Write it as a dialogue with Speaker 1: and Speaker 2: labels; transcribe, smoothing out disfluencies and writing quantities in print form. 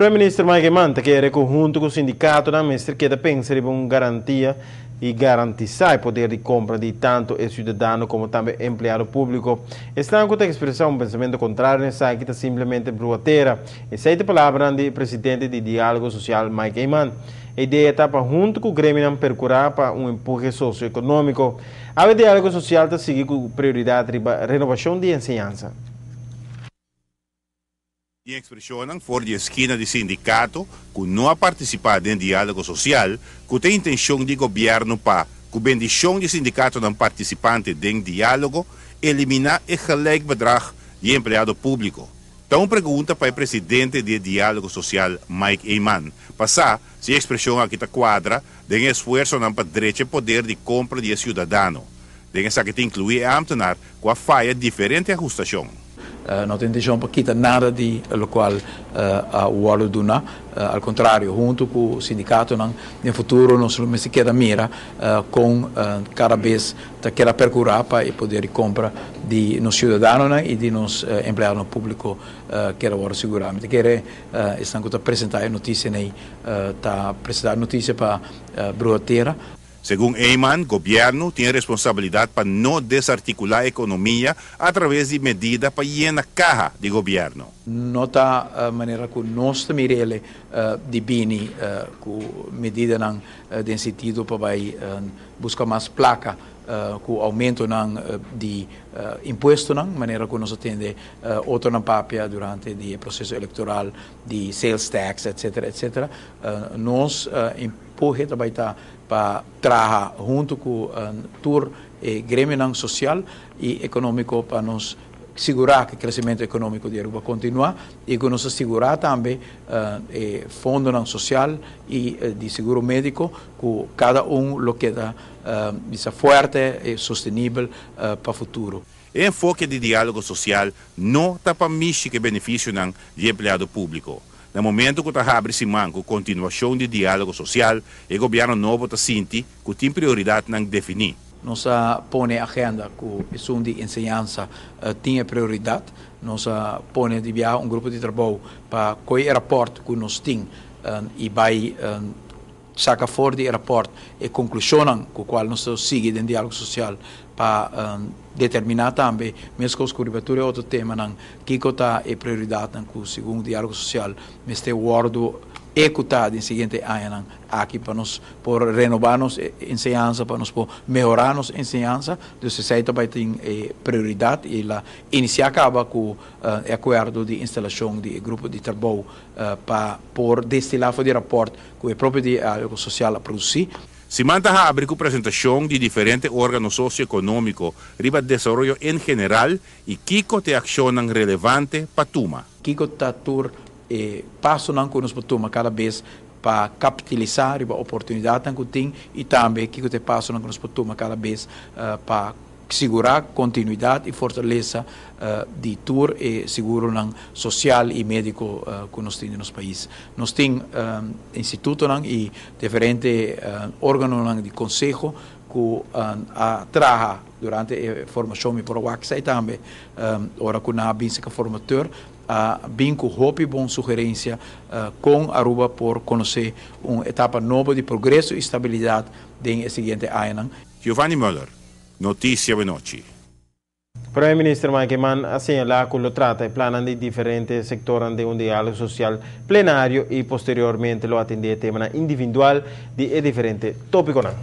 Speaker 1: Prome Minister Mike Eman ta kere cu hunto cu sindicatonan mester keda pensa riba un garantia y garantisa e poder di compra di tanto e ciudadano como tambe empleado publico. Esnan cu ta expresa un pensamento contrario na esaki ta simplemente bruatera. Esey ta palabranan di presidente di Dialogo Social Mike Eman. E idea ta pa hunto cu gremionan percura pa un empuhe socioeconomico. Awe Dialogo Social ta sigui cu prioridad riba renobacion di enseñansa.
Speaker 2: Tin ekspreshonnan for di e skina di sindikato ku no a partisipá den diálogo sosial ku ta e intenshon di gobièrnu pa, ku bendishon di sindikatonan partisipante den diálogo, eliminá e gelijk bedrag di e empleado públiko. Ta un pregunta pa e presidente di e diálogo sosial Mike Eman pa sa si e ekspreshon aki ta kuadra den e esfuersonan pa drecha e poder di kompra di e siudadano. Den esaki ta inkluí e ámtenar ku a faya diferente ahustashon.
Speaker 3: No tin intencion pa kita nada di locual a wordo duna. Al contrario, hunto cu sindicatonan den futuro nos lo mester keda mira con cada bes ta keda percura pa e poder di compra di nos ciudadanonan y di nos empleadonan publico keda wordo sigura. Mi ta kere esnan cu ta presenta e noticia ney ta presenta e noticia pa bruha tera.
Speaker 2: Segun Eman, gobièrnu tin e responsabilidat pa no desartikulá ekonomia atraves di medida pa yena kaha di gobièrnu.
Speaker 3: No ta manera ku nos ta mir'el di bini ku medidanan den sentido pa bai buska mas plaka ku oumentonan di impuestonan, manera ku nos a tende otronan papia durante di e proseso elektoral di sales tax etcetera etcetera. Nos empuhe ta bai ta pa traha huntu ku tur e gremionan sosial i ekonómiko pa nos sigurá ku e kresementu ekonómiko di Aruba kontinuá i ku nos ta sigurá tambe e fondonan sosial i di seguro médiko ku kada un lo keda bisa fuerte i sostenibel pa futuro.
Speaker 2: E enfoke di diálogo sosial no ta pa mishi ku e benefisionan di empleado públiko. Na momento ku ta habri siman ku kontinuashon di diálogo sosial, e gobièrnu nobo ta sinti ku tin prioridatnan definí.
Speaker 3: Nos a pone agenda ku esun di enseñansa tin e prioridat. Nos a pone di biaha un grupo di trabou pa koe e rapòrt ku nos tin i bai Saka for di e rapòrt e konklushonnan ku kual nos ta sigui den diálogo sosial pa determiná tambe, meskos ku riba tur e otro temanan, kiko ta e prioridatnan ku segun diálogo sosial mester wòrdu ehekutá den siguiente añanan aki pa nos por renobá nos enseñansa, pa nos por mehorá nos enseñansa. Dus esei ta bai tin e prioridat i la inisiá kaba ku e akuerdo di instalashon di e grupo di trabou pa por destilá for di e rapòrt ku e propio diálogo sosial a produsí.
Speaker 2: Siman ta habri ku presentashon di diferente órgano sosioekonómiko riba desaroyo en general i kiko ta e akshonnan relevante pa tuma.
Speaker 3: Kiko ta tur e pasonan ku nos por tuma kada bes pa kapitalisá riba oportunidatnan ku tin i tambe kiko ta e pasonan ku nos por tuma kada bes pa Sigurá kontinuidat i fortalesa di tur e seguronan sosial i médiko ku nos tin den nos pais. Nos tin institutonan i diferente órganonan di konseho ku a traha durante e formashon. Mi por a wak esei tambe ora ku nan a bin serka formateur a bin ku hopi bon sugerensia kon Aruba por konosé un etapa nobo di progreso i stabilidat den e siguiente añanan.
Speaker 2: Giovanni Muller, Noticia Benochi.
Speaker 1: Prome Minister Mike Eman a señala cu lo trata e plannan di diferente sectornan den un dialogo social plenario y posteriormente lo atende e temanan individual di e diferente topiconan.